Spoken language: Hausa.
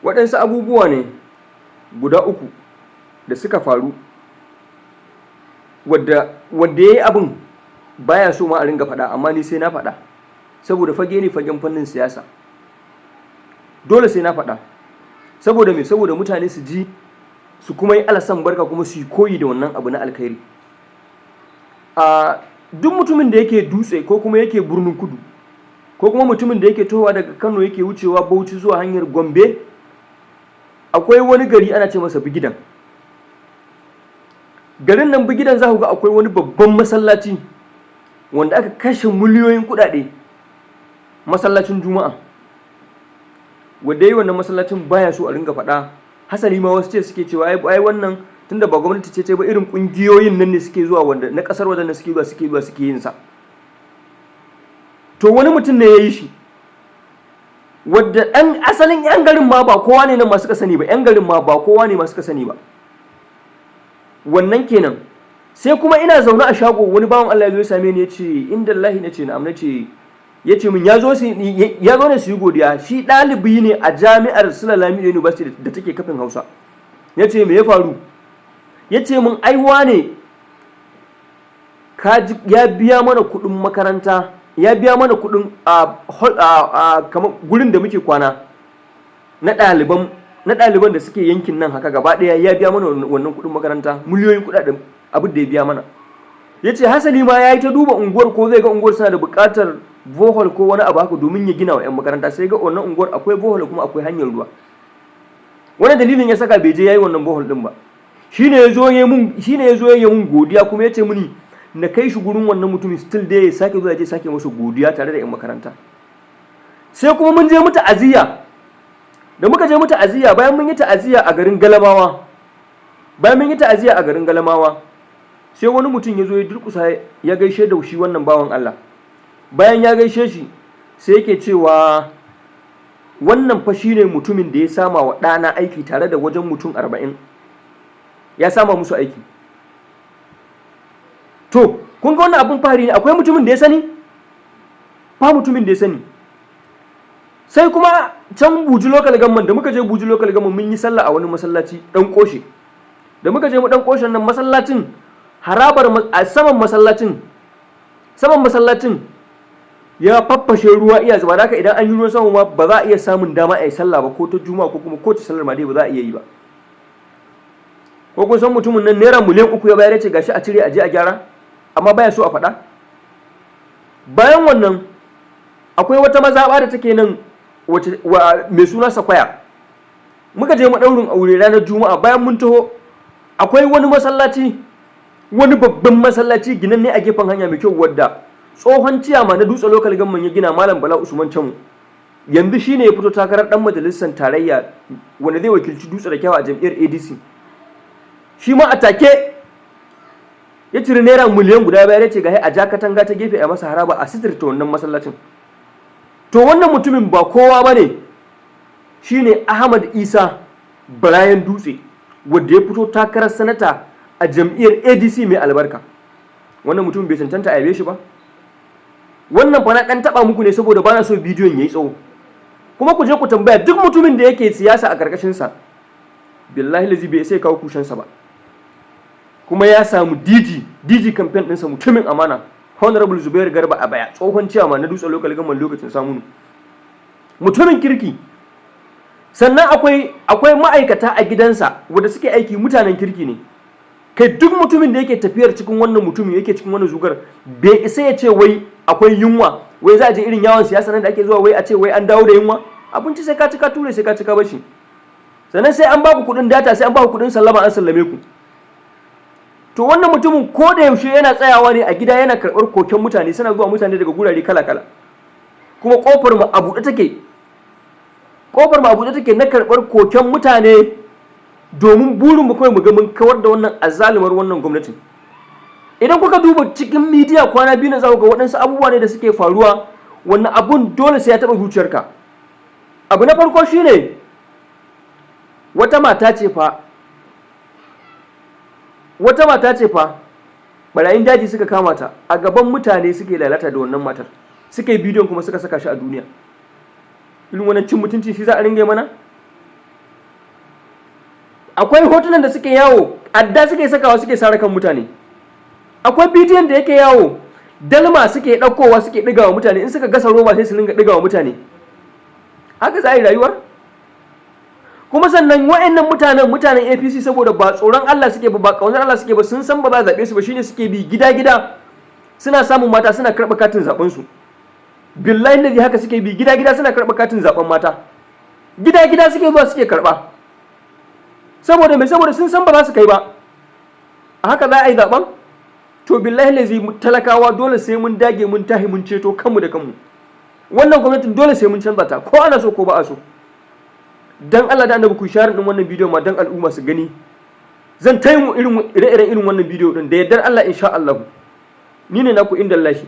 Waɗansu abubuwa ne guda uku da suka faru wadda ya yi abin baya so ma a ringa faɗa, amma ni sai na faɗa saboda fage ne, fagen fannin siyasa. Dole sai na faɗa. Saboda me? Saboda mutane su ji, su kuma yi alasan barka, kuma su yi koyi da wannan abu na alkhairi. A duk mutumin da yake Dutse ko kuma yake Birnin Kudu, ko kuma mutumin da yake towa daga Kano yake wucewa Bauchi zuwa hanyar Gombe, akwai wani gari ana ce masa Bigidan. Garin nan Bigidan, za ku ga akwai wani babban masallaci wanda aka kashe miliyoyin kuɗaɗe, masallacin Juma'a. Wanda yi wannan masallacin baya so a ringa faɗa. Hasali ma wasu ce suke cewa ai wannan tunda ba gwamnati ce ba, irin ƙungiyoyin nan ne suke zuwa, wanda na ƙasar wajen da suke zuwa suke yin sa. To, wani mutum ne ya yi shi, wadda ɗan asalin 'yan garin ma ba kowa ne nan masu ka sani ba, 'yan garin ma ba kowa ne masu ka sani ba. Wannan kenan. Sai kuma ina zaune a shago, wani bawan Allah ya zo ya same ni, ya ce, "Inda Allah." Na ce, "Na'am." Na ce, ya ce min ya zo ne su yi godiya, shi ɗalibi ne a Jami'ar Sule Lamido University da take Kafin Hausa. Ya ce, "Me ya faru?" Ya ce min, "Ai wane ya biya mana kuɗin makaranta, ya biya mana kuɗin a kamar gurin da muke kwana na ɗaliban da suke yankin nan haka gaba ɗaya, ya biya mana wannan kuɗin makaranta, miliyoyin kuɗaɗen abin da ya biya mana." Ya ce hasali ma ya yi ta duba unguwar ko zai ga unguwar suna da buƙatar borehole ko wani abu haka domin ya gina wa 'yan makaranta, sai ga wannan unguwar akwai borehole kuma akwai hanyar ruwa. Wani dalilin ya saka bai je ya yi wannan borehole din ba. Shine ya zo ya mun godiya, kuma ya ce muni na kai shi gurin wannan mutumin, still dai ya sake zuwa je sake masa godiya tare da 'yan makaranta. Sai kuma mun je mu ta'aziyya. Da muka je mu ta'aziyya, bayan mun yi ta'aziyya a garin Galamawa, bayan mun yi ta'aziyya a garin Galamawa, sai wani mutum ya zo ya durkusa ya gaishe da shi wannan bawan Allah. Bayan ya gaishe shi, sai yake cewa, "Wannan fa shine mutumin da ya sama wa ɗana aiki tare da wajen mutum 40, ya sama musu aiki." To, kun ga wannan abin fahari ne. Akwai mutumin da ya sani? Ba mutumin da ya sani. Sai kuma can Buji Local Government, da muka je Buji Local Government, mun yi sallah a wani masallaci Dan Koshe. Da muka je mu Dan Koshen nan, masallacin harabar, a saman masallacin, saman masallacin ya faffashe, ruwa iya zuba. Haka idan an yi ruwan sama ma ba za a iya samun dama a yi sallah ba, ko ta Juma'a ko kuma ko ta sallar ma dai ba za a iya yi ba. Ko kun san mutumin nan ₦3 miliyan ya bayar, ya ce gashi a cire a je a gyara, amma baya so a faɗa. Bayan wannan, akwai wata mazaɓa da take nan mai suna Sakwaya. Muka je maɗaurin aure ranar Juma'a. Bayan mun taho, akwai wani masallaci, wani babban masallaci ginanne a gefen hanya mai kyau, wadda tsohon ciyama na Dutse Local Government ya gina, Malam Bala Usman Chamu. Yanzu shine ya fito takarar dan majalisar tarayya wanda zai wakilci Dutse da Kyawa a jam'iyyar ADC. Shi ma a take ya ciri ₦1 miliyan bayar, ya ce ga a ja katanga ta gefe a masa haraba a sitirta wannan masallacin. To, wannan mutumin ba kowa ba ne, shine Ahmad Isa Brian Dutse, wadda ya fito takarar sanata a jam'iyyar ADC mai albarka. Wannan mutumin bai cancanta a yabe shi ba? Wannan fa na dan taba muku ne saboda bana so bidiyon yayi tsawo. Kuma ku je ku tambaya duk mutumin da yake siyasa a karkashin sa, billahi lazi bai sai kawo kushen sa ba. Kuma ya samu DG campaign ɗinsa, mutumin amana, Honorable Zubair Garba Abaya, tsohon ciyama na Dutse Local Government lokacin Samunu, mutumin kirki. Sannan akwai ma'aikata a gidansa wanda suke aiki, mutanen kirki ne. Kai, duk mutumin da yake tafiyar cikin wannan mutumin, yake cikin wannan zugar, bai isa ya ce wai akwai yunwa, wai za a je irin yawon siyasa nan da ake zuwa, wai a ce wai an dawo da yunwa. Abinci sai ka ci ka ture, sai ka ci ka bashi. Sannan sai an baku kuɗin data, sai an baku kuɗin sallama an sallame ku. To, wannan mutumin ko da yaushe yana tsayawa ne a gida yana karɓar koken mutane, suna zuwa mutane daga gurare kala kala. Kuma kofar mu a buɗe take, kofar mu a buɗe take na karɓar koken mutane, domin burin mu kawai mu ga mun kawar da wannan azzalumar wannan gwamnatin. Idan kuka duba cikin midiya kwana 2 na, za ku ga waɗansu abubuwa ne da suke faruwa. Wannan abun dole sai ya taɓa zuciyarka. Abu na farko shine, wata mata ce fa, wata mata ce fa barayin daji suka kama ta, a gaban mutane suke lalata da wannan matar, suka yi bidiyon kuma suka saka shi a duniya. Irin wannan cin mutunci shi za a ringa mana? Akwai hotunan da suke yawo, adda suke sakawa suke sare kan mutane. Akwai bidiyon da yake yawo, dalma suke ɗaukowa suke ɗigawa mutane. In suka gasa roba, sai su ringa ɗigawa mutane. Haka za a yi rayuwar? Kuma sannan wa'annan mutanen, mutanen APC, saboda ba tsoron Allah suke ba, ba ƙaunar Allah suke ba, sun san ba za a zaɓe su ba, shine suke bi gida gida suna samun mata suna karɓa katin zaɓen su. Billahi lazi, haka suke bi gida gida suna karɓa katin zaɓen mata. Gida gida suke zuwa suke karɓa. Saboda me? Saboda sun san ba za su kai ba. A haka za a yi zaɓen? To, billahi lazi, talakawa dole sai mun dage, mun tahi, mun ceto kanmu da kanmu. Wannan gwamnatin dole sai mun canza ta, ko ana so ko ba a so. Dan Allah da Annabi, ku share din wannan bidiyo ma dan al'umma su gani. Zan ta yin irin ire-iren irin wannan bidiyo din da yardar Allah, insha Allah. Ni ne naku inda Allah.